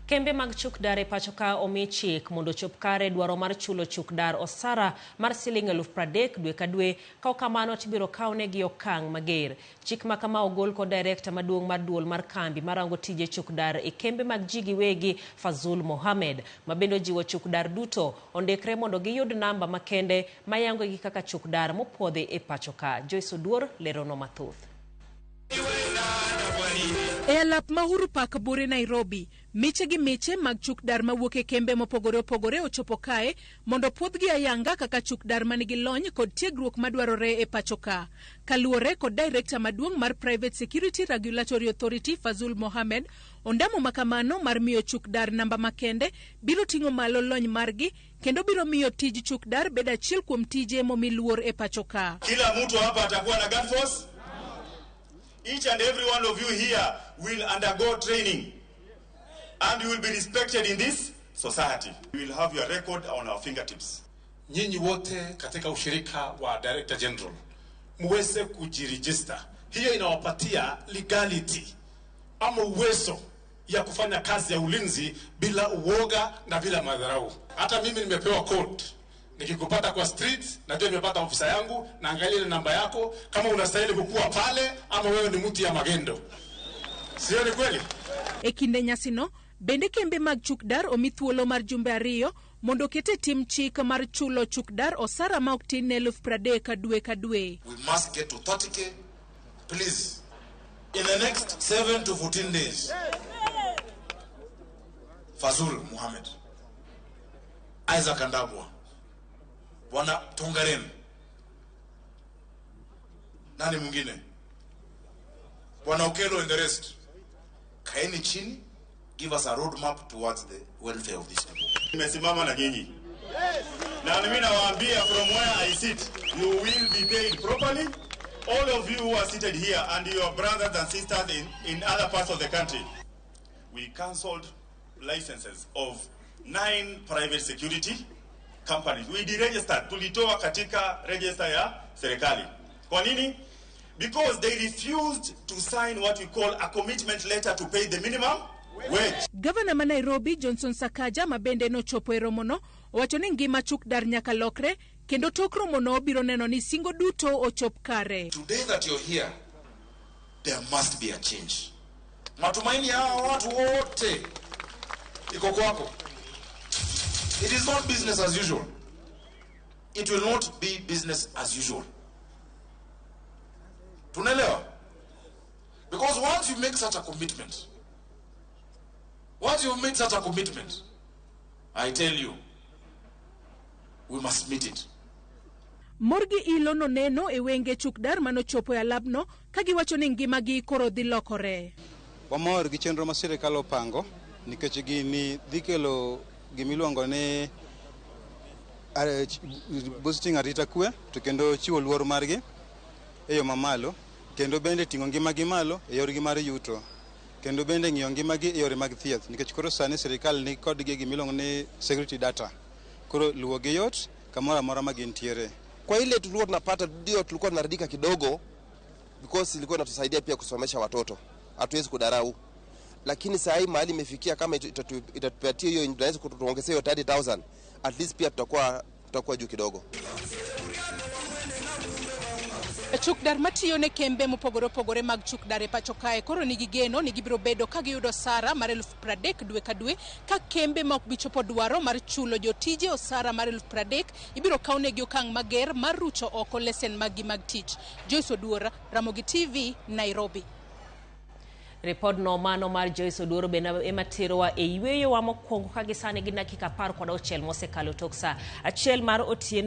Kembe mag chuk dar e pacho ka omi chik mondo ochop kare dwaro mar chulo chuk dar osara mar siling 30,000 dwe ka dwe ka ok kamano to ibiro kawnegi okang' mager. Chik ma kama ogol kod direkta maduong' mar duol mar kambi marango tije chuk dar e kembe mag ji giwegi Fazul Mohamed ma bende ojiwo chuk dar duto ondikre mondo giyud namba makende mayangogi kaka chuk dar mopuodhi e pacho ka. Joyce Oduor lerono mathoth. E alap ma Uhuru Park bure Nairobi, miche gi miche mag chuk dar mawuok e kembe mopogore opogore ochopo kae mondo puodhgi ayanga kaka chuk dar manigi lony kod tiegruok madwarore e pacho ka. Kaluwore kod direkta maduong' mar Private Security Regulatory Authority Fazul Mohamed, ondamo ma kamano mar miyo chuk dar namba makende biro ting'o malo lony margi kendo biro miyo tij chuk dar bed achiel kuom tije momi luor e pacho ka. Kila mtu hapa atakuwa na guard force. Each and every one of you here will undergo training and you will be respected in this society. You will have your record on our fingertips. Nyinyi wote katika ushirika wa Director General muweze kujiregister. Hiyo inawapatia legality ama uwezo ya kufanya kazi ya ulinzi bila uoga na bila madharau. Hata mimi nimepewa code. Nikikupata kwa street, najua nimepata ofisa yangu, naangalia ile namba yako kama unastahili kukua pale ama wewe ni mtu ya magendo. Sio ni kweli? E kinde nyasino, bende kembe mag chuk dar omi thuolo mar jumbe 2 mondo oket e tim chik mar chulo chuk dar osara ma ok tin ne 30,000 dwe ka dwe. We must get to 30K, please. In the next 7 to 14 days. Fazul Mohamed, Isaac Andabwa, Bwana Tongaren, nani mwingine? Bwana Okello and the rest. Kaeni chini, give us a roadmap towards the welfare of these people. Nimesimama na nyinyi. Na mimi nawaambia from where I sit, you will be paid properly. All of you who are seated here and your brothers and sisters in other parts of the country. We cancelled licenses of 9 private security companies. We deregistered, tulitoa katika register ya serikali. Kwa nini? Because they refused to sign what we call a commitment letter to pay the minimum wage. Gavana ma Nairobi Johnson Sakaja ma bende nochopo e romono owacho ni ngima chuk dar nyaka lokre kendo tok romono biro neno ni singo duto ochop kare. Today that you're here, there must be a change. Matumaini ya hawa watu wote iko kwako. It is not business as usual. It will not be business as usual. Tunaelewa? Because once you make such a commitment, once you make such a commitment, I tell you, we must meet it. Morgi ilo noneno e wenge chuk dar manochopo e alabno ka giwacho ni ngimagi koro dhi lokore. Wamor gi chenro ma sirikal opango nikech gini dhi kelo gimiluongo ni boosting arita kwe to kendo chiwo luor margi e yo mamalo kendo bende ting'o ngimagi malo e yorgi mar yuto kendo bende ng'iyo ngimagi e yore mag thieth nikech koro sani sirikal ni kodgi gimiluongo ni security data koro luwo gi yot kamoro amora ma gintiere. Kwa ile tulikuwa tunapata ndio tulikuwa tunaridhika kidogo because ilikuwa inatusaidia pia kusomesha watoto, hatuwezi kudarau, lakini saa hii mahali imefikia kama itatupatia hiyo, inaweza kutuongezea hiyo 30,000 at least pia tutakuwa juu kidogo. Chuk dar matiyo ne kembe mopogore opogore mag chuk dar e pacho kae koro nigi geno ni gibiro bedo ka giyudo osara mar 30,000 dwe ka dwe ka kembe ma ok bi chopo dwaro mar chulo jotije osara mar 30,000 ibiro kawnegi okang' mager mar rucho oko lesen maggi mag tich. Joyce Oduor, Ramogi TV, Nairobi. Ripodno mano mar Joyce Oduor bende ema terowa e yweyowa mokwongo ka gisani gin dakika 16 mosekalo tok sa 1 mar otieno.